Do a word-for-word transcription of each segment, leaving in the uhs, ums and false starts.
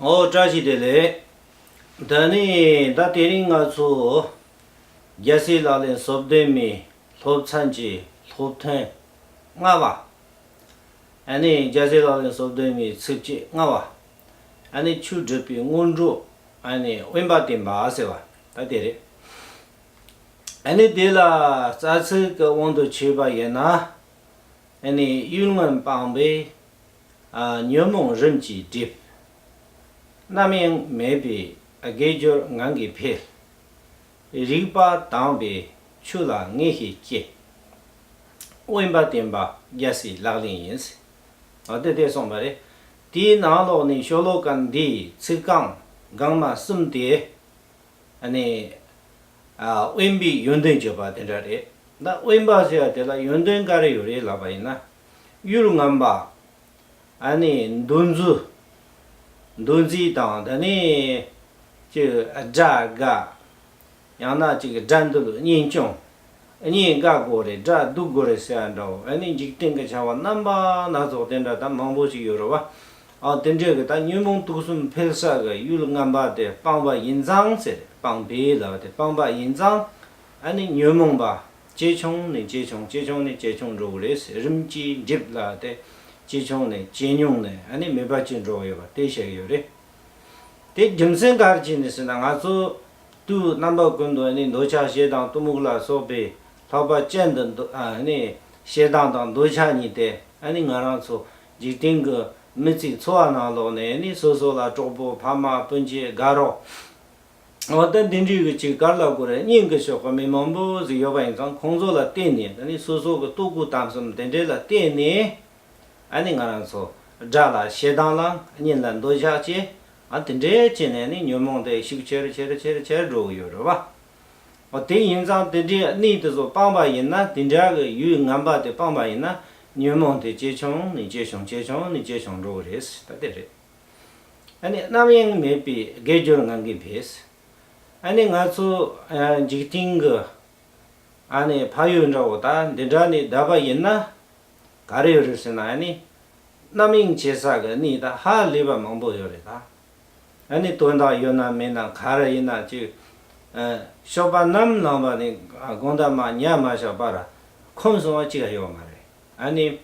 ཨོ་བཀྲ་ཤིས་བདེ་ལེགས། ད་ནི་ད་དེ་རིང་ང་ཚོ་རྒྱལ་སྲས་ལག་ལེན་སོ་བདུན་མའི་སློབ་ཚན་གྱི་སློབ་ཐུན་ལྔ་པ། ཨ་ནི་རྒྱལ་སྲས་ལག་ལེན་སོ་བདུན་མའི་ཚིགས་བཅད་ལྔ་པ། ཨ་ནི་ཆོས་སྒྲུབ་པའི་སྔོན་འགྲོ། ཨ་ནི་དབེན་པ་བསྟེན་པ་ཟེར་བ་ད་དེ་རེད། ཨ་ནི་དེ་ལ་རྩ་ཚིག་གི་དབང་དུ་བྱས་པ་ཡིན་ན། ཨ་ནི་ཡུལ་ངན་སྤངས་པས། ཨ། ཉོན་མོངས་རིམ་གྱིས་འགྲིབ། རྣམ་གཡེང་མེད་པས་དགེ་སྦྱོར་ངང་གིས་འཕེལ། རིག་པ་དྭངས་པས་ཆོས་ལ་ངེས་ཤེས་སྐྱེ། དབེན་པ་བསྟེན་པ་རྒྱལ་སྲས་ལག་ལེན་ཡིན། འོ་དེ་དེ་གསུངས་པ་རེད། དེའི་ནང་ལོགས་ནས་ཤོ་ལོ་ཀ་འདིའི་ཚིག་རྐང་སྒང་མ་གསུམ་དེ། ཨ་ནི། ཨ། དབེན་པའི་ཡོན་ཏན་བརྗོད་པ་དེ་འདྲ་རེད། ད་དབེན་པ་ཟེར་བ་དེ་ལ་ཡོན་ཏན་ག་རེ་ཡོད་རེད་ལབ་པ་ཡིན་ན། ཡུལ་ངན་པ། ཨ་ནི་འདུ་འཛི། འདུ་འཛི་དང་དེ་ནས་ཅིག་དགྲ་དགའ། ཡང་ན་ཅིག་དགྲ་འདུལ་གཉེན་སྐྱོང་། གཉེན་དགའ་དགོས་རེད། དགྲ་སྡུག་དགོས་རེད་ཟེར་བ་འདྲ་བོ། ཨ་ནི་འཇིག་རྟེན་གྱི་བྱ་བ་རྣམ་པ་སྣ་ཚོགས་དེ་འདྲ་ད་མང་པོ་ཞིག་ཡོད་རེད་བ། ཨ། དེ་འདྲའི་གི་ད་ཉོན་མོངས་དུག་གསུམ་འཕེལ་ས་གི་ཡུལ་ངན་པ་དེ་སྤངས་པ་ཡིན་ཙང་ཟེར། སྤངས་པས་ལབ་དེ་སྤངས་པ་ཡིན་ཙང་། ཨ་ནི་ཉོན་མོངས་པ་ཇེ་ཆུང་ནས་ཇེ་ཆུང་། ཇེ་ཆུང་ནས་ཇེ་ཆུང་འགྲོ་གི་རེད་ཟེར། རིམ་གྱིས་འགྲིབ་ལབ་དེ་ཇེ་ཆུང་ནས་ཇེ་ཉུང་ནས་ཨ་ནི་མེད་པ་ཅིག་འགྲོ་གི་ཡོད་པ་དེ་བཤད་ཀྱི་ཡོད་རེད། དེ་རྒྱུ་མཚན་ག་རེ་བྱས་ནས་ཟེར་ན། ང་ཚོ་དུས་རྣམ་པ་ཀུན་ཏུ་ནི་འདོད་ཆགས་ཞེ་སྡང་གཏི་མུག་ལ་སོགས་པའི་ལྷག་པ་ཅན་དུ་འདུ། ཨ་ནི་ཞེ་སྡང་དང་འདོད་ཆགས་གཉིས་དེ། ཨ་ནི་ང་རང་ཚོ་འཇིག་རྟེན་གྱི་མི་ཚེའི་འཚོ་བ་ནང་ལོགས་ནས་ནི་སོ་སོ་ལ་གྲོགས་པོ་ཕ་མ་སྤུན་མཆེད་དགའ་རོགས། འོ་ད་འདི་འདྲའི་གི་ཅིག་ག་རེ་ལབ་དགོས་རེད། གཉེན་གྱི་ཕྱོགས་ཀྱི་མི་མང་པོ་ཟིག་ཡོད་པ་ཡིན་ཙང་། ཁོང་ཚོ་ལ་བརྟེན་ནས། ད་ནི་སོ་སོ་གི་ལྟོ་གོས་གཏམ་གསུམ་དེ་འདྲའི་ལ་བརྟེན་ནས། ཨ་ནི་ང་རང་ཚོ་དགྲ་ལ་ཞེ་སྡང་ལངས། གཉེན་ལ་འདོད་ཆགས་སྐྱེ། ཨ། དེ་འདྲའི་བྱས་ནས་ནི་ཉོན་མོངས་དེ་ཤུགས་ཆེ་རུ་ཆེ་རུ་ཆེ་རུ་ཆེ་རུ་འགྲོ་གི་ཡོད་རེད་བ། འོ་དེ་ཡིན་ཙང་དེ་འདྲའི་གནས་དེ་ཚོ་སྤངས་པ་ཡིན་ན། དེ་འདྲ་གི་ཡུལ་ངན་པ་དེ་སྤངས་པ་ཡིན་ན། ཉོན་མོངས་དེ་ཇེ་ཆུང་ནས་ཇེ་ཆུང་། ཇེ་ཆུང་ནས་ཇེ་ཆུང་འགྲོ་གི་རེད། ད་དེ་རེད། ཨ་ནི་རྣམ་གཡེང་མེད་པས་དགེ་སྦྱོར་ངང་གིས་འཕེལ། ཨ་ནི་ང་ཚོ། ཨ། འཇིག་རྟེན་གྱི། ཨ་ནི་ཕ་ཡུལ་འདྲ་བོ་ད་འདི་འདྲ་ནས་བསྡད་པ་ཡིན་ན། ག་རེ་ཡོད་རེད་ཟེར་ན། ཨ་ནི་རྣམ་གཡེང་བྱེད་ས་གི་གནས་ད་ཧ་ལས་པ་མང་པོ་ཡོད་རེད་ད། ཨ་ནི་དོན་དག་ཡོད་ན་མེད་ན་ག་རེ་ཡིན་ན་ཅིག། ཨ། སྤྱོད་པ་ནམ་ལངས་པ་ནས་དགོང་དག་མར་ཉལ་མ་བཞག་བར་ཁོམ་སོང་བ་ཅིག་ཡོད་མ་རེད། ཨ་ནི།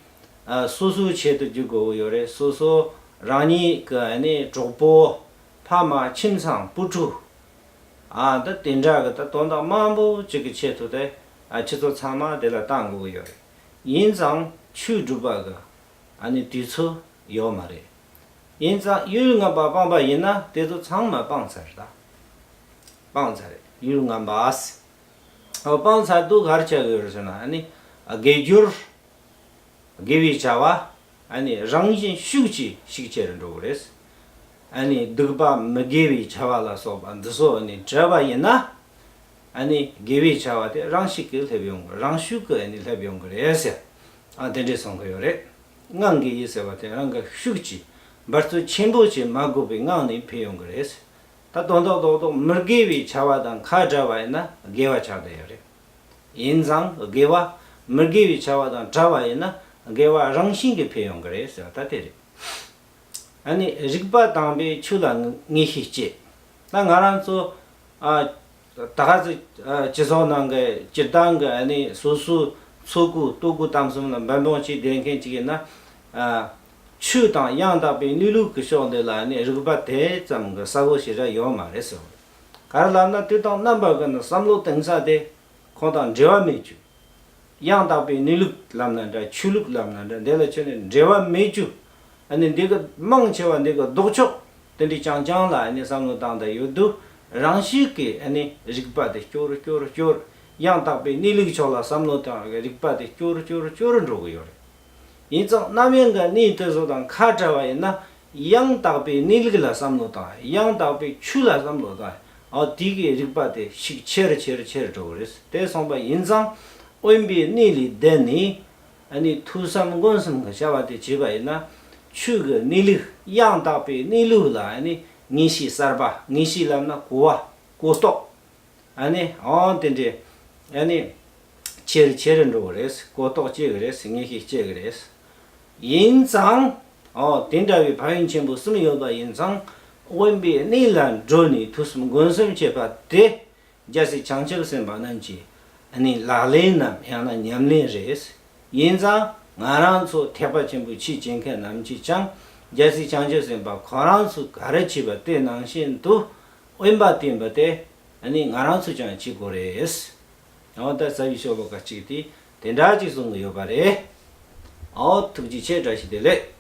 ཨ། སོ་སོའི་ཆེད་དུ་རྒྱུག་དགོས་ཀྱི་ཡོད་རེད། སོ་སོ་རང་ཉིད་ཀྱི་ཨ་ནི་གྲོགས་པོ། ཕ་མ། ཁྱིམ་ཚང་། བུ་ཕྲུག། ཨ། ད་དེ་འདྲ་གི་ད་དོན་དག་མང་པོ་ཅིག་གི་ཆེད་དུ་དེ། ཨ། ཁྱེད་ཚོ་ཚང་མ་དེ་ལ་བཏང་དགོས་ཀྱི་ཡོད་རེད། ཡིན་ཙང་ཆོས་སྒྲུབ་པ་གི་ཨ་ནི་དུས་ཚོད་ཡོད་མ་རེད། ཡིན་ཙང་ཡུལ་ངན་པ་སྤངས་པ་ཡིན་ན་དེ་ཚོ་ཚང་མ་སྤངས་ཚར་ད། སྤངས་ཚར་རེད། ཡུལ་ངན་པ། ཨ། སྤངས་ཚར་དུས་ག་རེ་ཆགས་ཀྱི་ཡོད་རེད་ཟེར་ན། ཨ་ནི་དགེ་སྦྱོར། དགེ་བའི་བྱ་བ། ཨ་ནི་རང་བཞིན་ཤུགས་ཀྱིས་ཤུགས་ཆེ་རུ་འགྲོ་གི་རེད། ཨ་ནི་སྡིག་པ་མི་དགེ་བའི་བྱ་བ་ལ་སོགས་པ་འདི་ཚོ་ཨ་ནི་བྲལ་བ་ཡིན་ན། ཨ་ནི་དགེ་བའི་བྱ་བ་དེ་རང་ཤུགས་ཀྱིས་སླེབས་ཡོང་གི། རང་ཤུགས་ཀྱིས་ཨ་ནི་སླེབས་ཡོང་གི་རེད་ཟེར། ཨ། དེ་འདྲས་གསུང་གི་ཡོད་རེད། ངང་གིས་ཡིན་ཟེར་བ་དེ་རང་གི་ཤུགས་ཀྱིས། འབད་རྩོལ་ཆེན་པོ་ཞིག་མ་དགོས་པའི་ངང་ནས་འཕེལ་ཡོང་གི་རེད། ད་དོན་དག་རྡོག་རྡོག་མི་དགེ་བའི་བྱ་བ་དང་ཁ་བྲལ་བ་ཡིན་ན་དགེ་བ་ཆགས་བསྡད་ཡོད་རེད། ཡིན་ཙང་དགེ་བ། མི་དགེ་བའི་བྱ་བ་དང་བྲལ་བ་ཡིན་ན་དགེ་བ་རང་བཞིན་གྱིས་འཕེལ་ཡོང་གི་རེད་ཟེར་བ་ད་དེ་རེད། ཨ་ནི་རིག་པ་དྭངས་པས་ཆོས་ལ་ངེས་ཤེས་སྐྱེ། ད་ང་རང་ཚོ། ཨ། ད་ག་ཚོད། ཨ། སྤྱི་ཚོགས་ནང་གི་སྤྱིར་བཏང་གི་ཨ་ནི་སོ་སོའི་ཚོ་གུ་ལྟོ་གུ་གཏམ་གསུམ་ལ་འབད་འབུངས་བྱས་བསྡད་མཁན་ཅིག་ཡིན་ན། ཨ། ཆོས་དང་ཡང་དག་པའི་གནས་ལུགས་ཀྱི་ཕྱོགས་འདི་ལ་ཨ་ནི་རིག་པ་དེ་ཙམ་གྱི་གསལ་པོ་ཞེ་དྲག་ཡོད་མ་རེད་ཟེར། ག་རེ་ལབ་ན་དུས་དང་རྣམ་པ་ཀུན་ཏུ་བསམ་བློ་གཏིང་ཟབ་དེ། ཁོང་དང་འབྲེལ་བ་མེད་རྒྱུ། ཡང་དག་པའི་གནས་ལུགས་ལབ་ན་འདྲ། ཆོས་ལུགས་ལབ་ན་འདྲ། འདི་ལ་ཁྱོན་ནས་འབྲེལ་བ་མེད་རྒྱུ། ཨ་ནི་འདི་གི་མང་ཆེ་བ་འདི་གི་ལྡོག་ཕྱོགས་དེ་འདྲའི་རྐྱང་རྐྱང་ལ་ཨ་ནི་བསམ་བློ་བཏང་བསྡད་ཡོད་དུས། རང་བཞིན་གྱིས་ཨ་ནི་རིག་པ་དེ་སྐྱོ་རུ་སྐྱོ་རུ་སྐྱོ་རུ། ཡང་དག་པའི་གནས་ལུགས་ཕྱོགས་ལ་བསམ་བློ་བཏང་བའི་རིག་པ་དེ་སྐྱོ་རུ་སྐྱོ་རུ་སྐྱོ་རུ་འགྲོ་གི་ཡོད་རེད། ཡིན་ཙང་རྣམ་གཡེང་གི་གནས་དེ་ཚོ་དང་ཁ་བྲལ་བ་ཡིན་ན། ཡང་དག་པའི་གནས་ལུགས་ལ་བསམ་བློ་བཏང་། ཡང་དག་པའི་ཆོས་ལ་བསམ་བློ་བཏང་། འོ་དེ་གི་རིག་པ་དེ་ཤུགས་ཆེ་རུ་ཆེ་རུ་ཆེ་རུ་འགྲོ་གི་རེད། དེ་སོང་པ་ཡིན་ཙང་དབེན་པའི་གནས་ལས་འདས་ནས། ཨ་ནི་ཐོས་བསམ་སྒོམ་གསུམ་གྱི་བྱ་བ་དེ་བྱས་པ་ཡིན་ན། ཆོས་ཀྱི་གནས་ལུགས། ཡང་དག་པའི་གནས་ལུགས་ལ་ཨ་ནི་ངེས་ཤེས་གསར་པ། ངེས་ཤེས་ལབ་ན་གོ་བ། གོ་རྟོགས། ཨ་ནི་འོ་དེ་འདྲའི་ཨ་ནི་ཆེ་རུ་ཆེ་རུ་འགྲོ་གི་རེད། གོ་རྟོགས་སྐྱེ་གི་རེད། ངེས་ཤེས་སྐྱེ་གི་རེད། ཡིན་ཙང་། འོ་དེ་འདྲ་བའི་ཕན་ཡོན་ཆེན་པོ་གསུམ་ཡོད་པ་ཡིན་ཙང་། དབེན་པའི་གནས་ལ་འགྲོ་ནས་ཐོས་བསམ་སྒོམ་གསུམ་བྱེད་པ་དེ། རྒྱལ་སྲས་བྱང་ཆུབ་སེམས་དཔའ་རྣམས་ཀྱི་ཨ་ནི་ལག་ལེན་ནམ་ཡང་ན་ཉམས་ལེན་རེད། ཡིན་ཙང་ང་རང་ཚོ་ཐེག་པ་ཆེན་པོའི་ཆོས་བྱེད་མཁན་རྣམས་ཀྱིས་ཀྱང་རྒྱལ་སྲས་བྱང་ཆུབ་སེམས་དཔའ་ཁོ་རང་ཚོས་ག་རེ་བྱས་པ་དེ་ནང་བཞིན་དུ་དབེན་པ་བསྟེན་པ་དེ་ཨ་ནི་ང་རང་ཚོས་ཀྱང་བྱེད་དགོས་རེད། ཡང་ད་རྩ་བའི་ཤོ་ལོ་ཀ་གཅིག་དེ་དེ་འདྲ་ཅིག་གསུང་གི་ཡོད་པ་རེད། ཨོ་ཐུགས་རྗེ་ཆེ། བཀྲ་ཤིས་བདེ་ལེགས།